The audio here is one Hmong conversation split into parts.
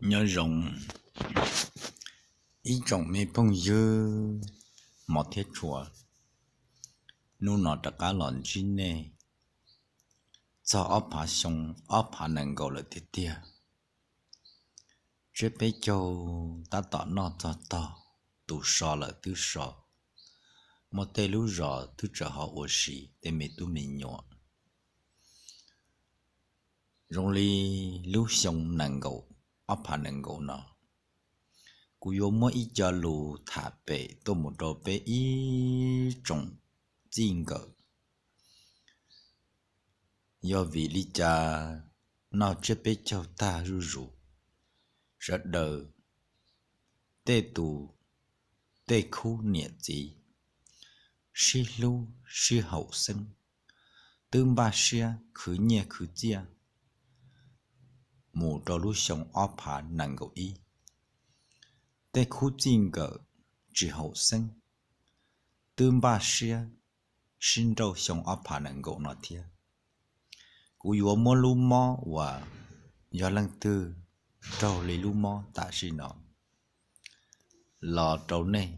Nyob zoo ib tsoom me phooj ywg hmov thiab tshua, hnub no rov qab los ntsib nej txog ob phav xyoo ob phav nees nkaum lawm tiag tiag. Tsiab peb caug tab tom noj txog tog, tus so lawm twb so, muaj tej lub zos twb tseem ho ua si tej me tub me nyuam. Zoo li lub xyoo nees nkaum, ob phav nees nkaum no, kuv yuav muab ib co lus tham pem tuaj mus rau peb ib tsoom txij nkawm. Yog vim li cas noj tsiab peb caug tag zuj zus, sawv daws tej tus tej khub niam txiv sib hlub sib haum xeeb, twb npaj siab khwv nyiaj khwv txiaj mus rau lub xyoo ob phav nees nkaum ib. Tej khub txij nkawm tsis haum xeeb, twb npaj siab sib nrauj xyoo ob phav nees nkaum no thiab. Kuv yuav muab lub mob uas yog leej twg raug li lub mob tam sim no los rau nej,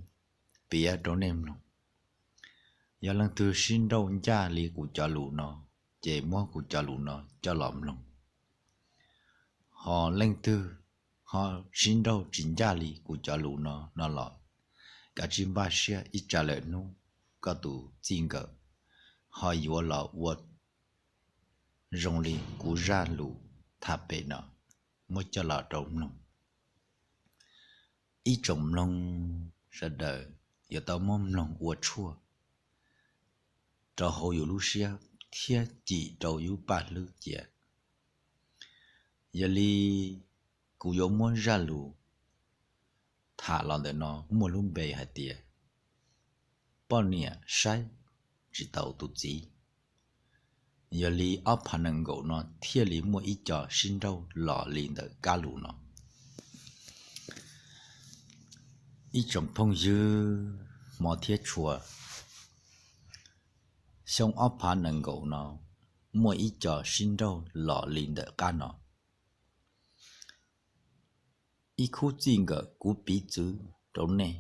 piav rau nej mloog. Yog leej twg sib nrauj ncaj li kuv cov lus no, ces muab kuv cov lus no coj los mloog. Ho leej twg ho sib nrauj tsis ncaj li kuv cov lus no no los, kav tsij npaj siab ib tsam lawm hnub koj tus txij nkawm ho yuav los ua zoo li kuv zaj lus tham pem no, muab coj los rau mloog. Ib tsoom mloog sawv daws yuav tau muab mloog ua tshuaj rau hauv yus lub siab thiab cim rau yus paj hlwb cia. Yog li kuv yuav muab zaj lus tham los ntawm no muaj lub npe hais tias poj niam saib tsis taus tus txiv. Yog li ob phav nees nkaum no thiaj li muaj ib co sib nrauj los li ntawm kab lus no. Ib tsoom phooj ywg hmov thiab tshua, xyoo ob phav nees nkaum no muaj ib co sib nrauj los li ntawm kab no. Ib khub txij nkawm kuv piv txwv rau nej,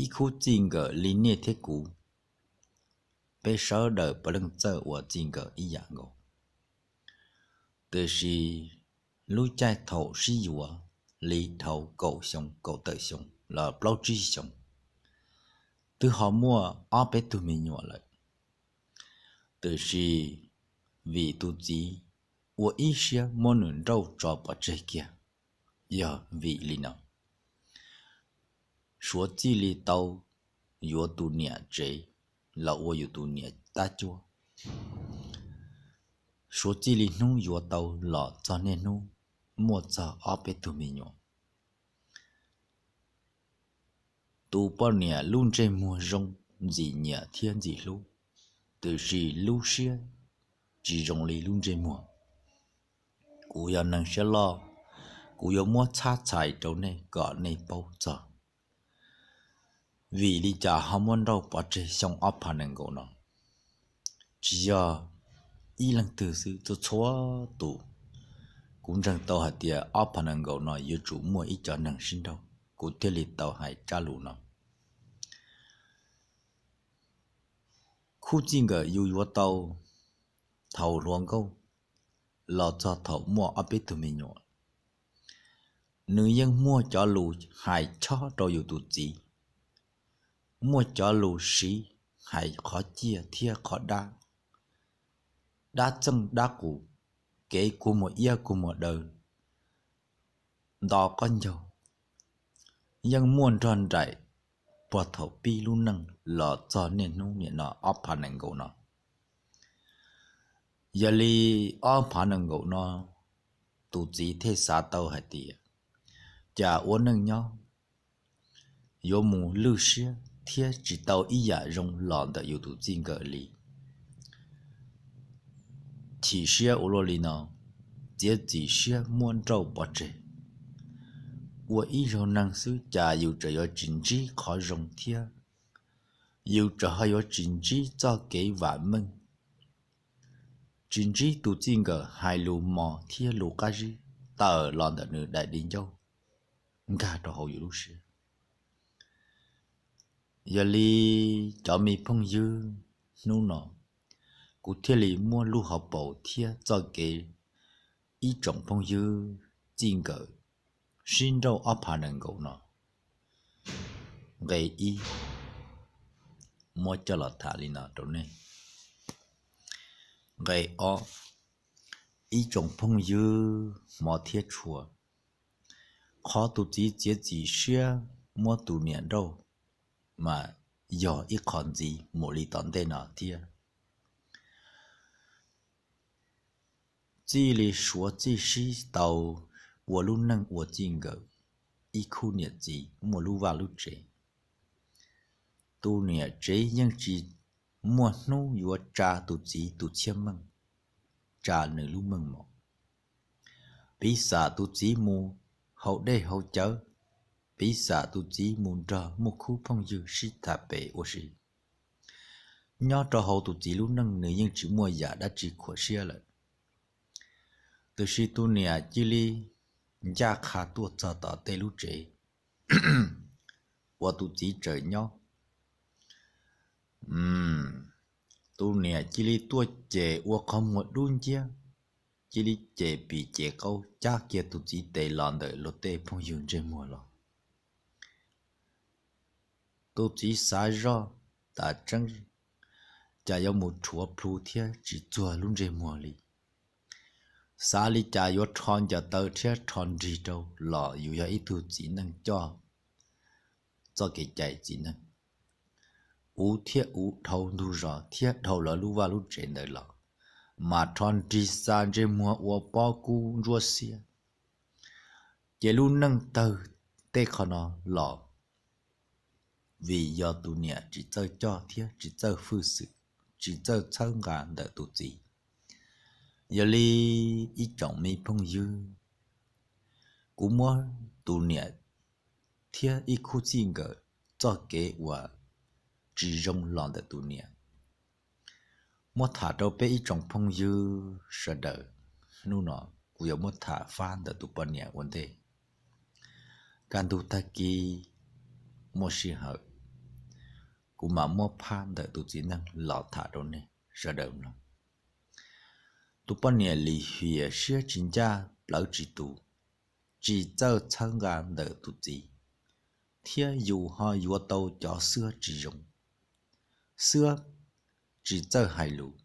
ib khub txij nkawm li nej thiab kuv, peb sawv daws puav leej txawj ua txij nkawm ib yam nkaus. Tiam sis lub caij thaum sib yuav li dhau kaum xyoo kaum tawm xyoo los plaub tsib xyoo, twb ho muaj ob peb tug me nyuam lawm. Tiam sis vim tus txiv ua ib siab muab nws nrauj tso pov tseg kiag, yog vim li no, Suav txij li tau yuav tus niam tsev los ua yus tus niam tab cuab. Suav txij li hnub yuav tau los txog niaj hnub muaj txog ob peb tug me nyuam. Tus poj niam lub ntsej muag zoo, ntxim nyiam thiab ntxim hlub, tiam sis lub siab tsis zoo li lub ntsej muag. Kuv yog neeg siab loj, kuv yuav muab txhab txhais rau nej kom nej paub txog vim li cas ho muab nrauj pov tseg xyoo ob phav nees nkaum no. Tsis yog ib leeg twg xwb, txhua txhua tus. Kuv ntseeg tau hais tias ob phav nees nkaum no yuav tsum muaj ib co neeg sib nrauj, kuv thiaj li tau hais tsab lus no. Khub txij nkawm yus yuav tau thaum hluas nkauj los txog thaum muaj ob peb tug me nyuam, nws yeej muaj cov lus hais chob rau yus tus txiv, muaj cov lus siv hais qhov ciaj thiab qhov dab, dab txeej dab qus, kev kua muag iab kua muag daw, nto qab ncaug, yeej muaj nrog nraim puag thaum pib lub neej los txog niaj hnub nim no ob phav nees nkaum no. Yog li ob phav nees nkaum no, tus txiv thiaj xav tau hais tias, cas ua neej nyob yuav mus lwj siab thiab tsis tau ib yam zoo los ntawm yus tus txij nkawm li. Chim siab ua luaj li no, txiav txim siab muab nrauj pov tseg. Ua ib zaug neeg xwb cas yus tseem yuav tsis ntsib qhov zoo thiab yus tseem ho yuav tsis ntsib txoj kev vam meej, tsis ntsib tus txij nkawm hais lus mos thiab lus qab zib. tawm los ntawm nws daim di ncauj nkag rau hauv yus lub siab. Yog li cov me phooj ywg, hnub no kuv thiaj li muab lub hauv paus thiab txoj kev ib tsoom phooj ywg txij nkawm sib nrauj ob phav nees nkaum no nqe ib muab coj los tham li no rau nej. Nqe ob, ib tsoom phooj ywg hmov thiab tshua, qhov tus txiv txiav txim siab muab tus niam nrauj mas yog ib qho ntxiv mus li tom ntej no thiab. Txij li suav txij sib tau ua lub neej ua txij nkawm ib khub niam txiv muaj lub vaj lub tsev, tus niam tsev yeej tsis muaj hnub yuav tsa tus txiv tus txhiaj meej, tsa nws lub meej mom. Piv xam tus txiv mus haus dej haus cawv, piv xam tus txiv mus nrog muaj khub phooj ywg sib tham pem ua si. Nyob rau hauv tus txiv lub neej nws yeej tsis muaj yam dab tsi khuam siab lawm, tiam sis tus niam cia li ncaj qha tuaj txog tom tej lub tsev uas tus txiv tseem nyob. Tus niam cia li tuaj cem ua qhov muag dub nciab, cia li cem pim cem qau cab kiag tus txiv tes los ntawm luag tej phooj ywg ntsej muag los. Tus txiv xav zoj tas tseeb cas yuav mus rhuav plhu thiab tsis txuag lub ntsej muag li. Xav li cas yuav rho ncaws taw thiab rho nrig rau los yus yog ib tug txiv neej coj txoj kev cai txiv neej. Uv thiab uv dhau ntug zos thiab dhau lawv lub vaj lub tsev ntawd los, mas rho nrig xa ntsej muag ua pob kub ntsuab xiab. Ces lub neej tawg tej qho no los vim yog tus niam tsis txawj coj thiab tsis txawj fwj xwm, tsis txawj txhawb nqa ntawm tus txiv. Yog li ib tsoom me phooj ywg, kuv muab tus niam thiab ib khub txij nkawm txoj kev uas tsis zoo los ntawm tus niam muab tham rau peb ib tsoom phooj ywg sawv daws. Hnub no kuv yuav muab tham fab ntawm tus poj niam ua ntej. Kaj ntug tag kis muaj sij hawm, kuv mam muab phab ntawm tus txiv neej los tham rau nej sawv daws mloog. Tus poj niam lim hiam siab tsis ncaj plawv tsis tus, tsis txawj txhawb nqa ntawm tus txiv, thiab yus ho yuav tau cov xwab tsis zoo, xwab tsis txawj hais lus,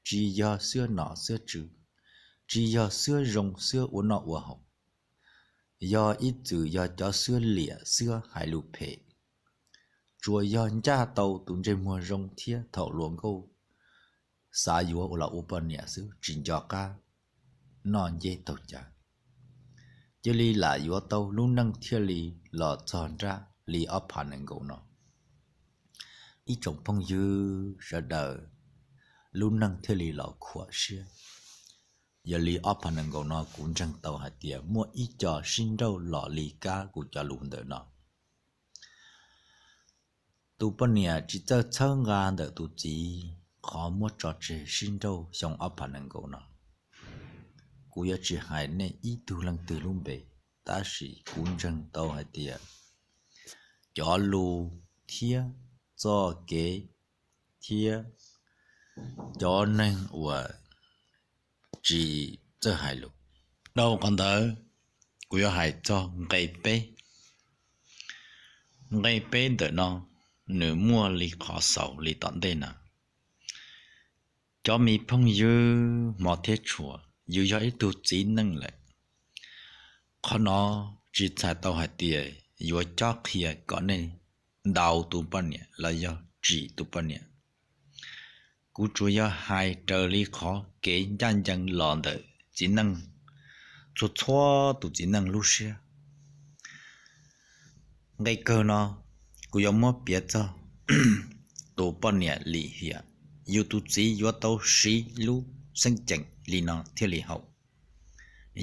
tsis yog xwab nom xwab tswv, tsis yog xwab zoo xwab ua noj ua haus, yog ib txwm yog cov xwab liam xwab hais lus phem, tsuas yog ncaj tau tus ntsej muag zoo thiab thaum luas nkauj xav yuav ua los ua poj niam xwb tsis nco qab noj nceb taug cav, cia li lam yuav tau lub neej thiaj li los txog nrab li ob phav nees nkaum no. Ib tsoom phooj ywg sawv daws, lub neej thiaj li los khuam siab. Yog li ob phav nees nkaum no kuv ntseeg tau hais tias muaj ib co sib nrauj los li kab kuv cov lus ntawm no. Tus poj niam tsis txawj txhawb nqa ntawm tus txiv qhov muab tso tseg sib nrauj xyoo ob phav nees nkaum no. Kuv yuav tsis hais nej ib tug leej twg lub npe, tab sis kuv ntseeg tau hais tias cov lus thiab txoj kev thiab cov neeg uas tsis txawj hais lus. Dhau qhov ntawd, kuv yuav hais txog nqe peb. Nqe peb ntawm no nws muaj li qhov xaus li tom ntej na. Cov me phooj ywg hmov thiab tshua, yus yog ib tug txiv neej lawm, qhov no tsis txhais tau hais tias yuav cob qhia kom nej ntaus tus poj niam los yog tsim tus poj niam. Kuv tsuas yog hais raws li qhov kev ncaj ncees los ntawm txiv neej txhua txhua tus txiv neej lub siab. Nqe kawg no kuv yuav muab piav txog tus poj niam lim hiam, yus tus txiv yuav tau siv lub xeeb ceem li no thiaj li haum,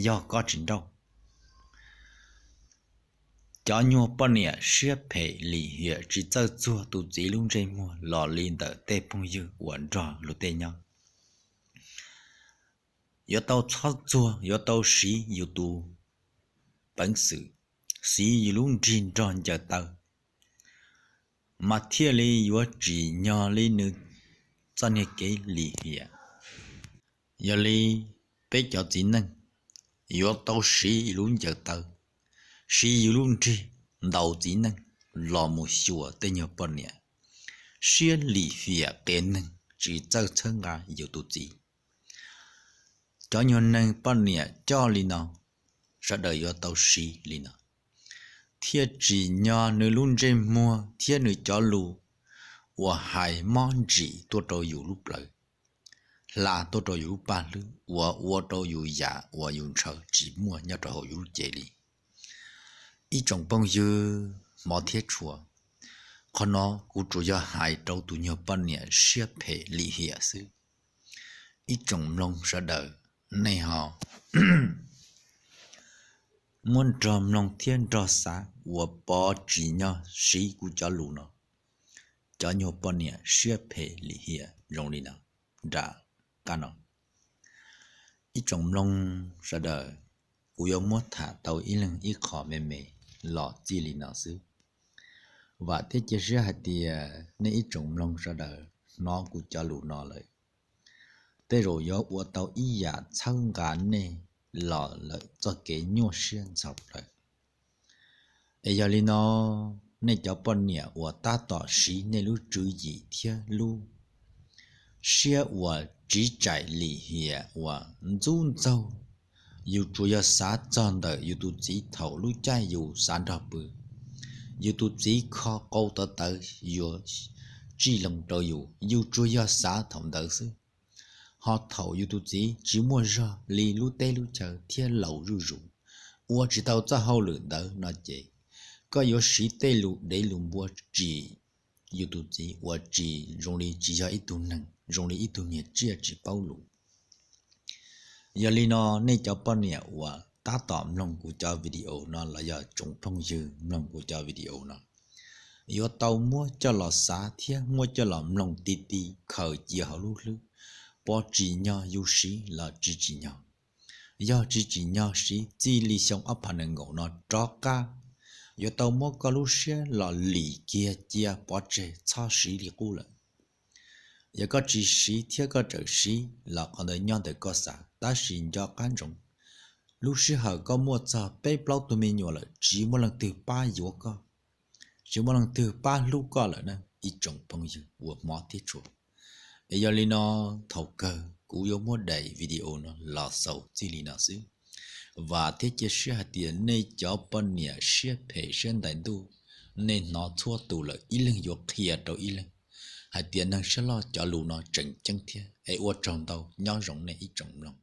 yog koj tsis nrauj. Cov nyuag poj niam siab phem lim hiam tsis txawj txuag tus txiv lub ntsej muag los li ntawm tej phooj ywg uas nrog luag tej nyob. yuav tau txhob txuag, yuav tau siv yus tus peev xwm, siv yus lub nrig nrog ncaws taw, mas thiaj li yuav tsim nyog li nws txoj niag kev lim hiam. Yog li peb cov txiv neej yuav tau siv yus lub ncaws taw, siv yus lub nrig ntaus txiv neej los mus xyuas tej nyuag poj niam siab lim hiam qias neeg tsis txawj txhawb nqa yus tus txiv. Cov nyuag neeg poj niam coj li no, sawv daws yuav tau siv li no, thiaj tsim nyog nws lub ntsej muag thiab nws cov lus uas hais mob ntsim tuaj rau yus lub plawv, hla tuaj rau yus lub paj hlwb uas ua rau yus yam uas yus ntshaw tsis muaj nyob rau hauv yus lub cev li. Ib tsoom phooj ywg hmov thiab tshua, qhov no kuv tsuas yog hais rau tus nyuag poj niam siab phem lim hiam xwb. Ib tsoom mloog sawv daws, nej ho muab nrog mloog thiab nrog xav uas pov tsis nyog siv kuv cov lus no. Cov nyuag poj niam siab phem lim hiam zoo li no, nram qab no. Ib tsoom mloog sawv daws, kuv yuav muab tham tau ib leeg ib qho me me los txij li no xwb. Vam thiab cia siab hais tias nej ib tsoom mloog sawv daws hnov kuv cov lus no lawm, tej zaum yuav ua tau ib yam txhawb nqa nej los lawm txoj kev nyuaj siab ntxhov plaws. Es yog li no, nej cov poj niam uas tab tom siv nej lub tswv yim thiab lub siab uas tsiv tsaim lim hiam uas ntxub ntxaug, yus tsuas yog xav txog ntawm yus tus txiv thaum lub caij yus xav nrog pw, yus tus txiv kho qau tawv tawv yuav tsij loo rau yus, yus tsuas yog xav thaum ntawd xwb. Ho thaum yus tus txiv tsis muaj zog li lub teb lub chaw thiab laus zuj zus, ua tsis tau txoj hauj lwm ntawd no ces, koj yuav siv tej lus dev lus npua tsim yus tus txiv uas tsis zoo li tsis yog ib tug neeg, zoo li ib tug niag tsiaj tsis paub lus. Yog li no, nej cov poj niam uas tab tom mloog kuv cov video no los yog tsoom phooj ywg mloog kuv cov video no, yuav tau muab coj los xav thiab muab coj los mloog ti ti khaws cia hauv lub hlwb, pov tsis nyog yus siv los tsis tsim nyog. Yog tsis tsim nyog siv, txij li xyoo ob phav nees nkaum no rov qab, yuav tau muab koj lub siab los lim kiag cia pov tseg txhob siv li qub lawm. Yog koj tsis siv thiab koj tseem siv los qhov ntawd nyob ntawm koj xav, tab sis nco qab ntsoov, lub sij hawm koj muaj txog peb plaub tug me nyuam lawm tsis muaj leej twg pab yuav koj, tsis muaj leej twg pab hlub koj lawm na ib tsoom phooj ywg uas hmov thiab tshua. Es yog li no, thaum kawg kuv yuav muab daim video no los xaus txij li no xwb. Vam thiab cia siab hais tias nej cov poj niam siab phem siab ntais ntuj, nej hnov txhua tus lawm ib leeg yuav qhia rau ib leeg hais tias neeg siab loj cov lus no tseem ceeb thiab. Es ua tsaug ntau, nyob zoo nej ib tsoom mloog.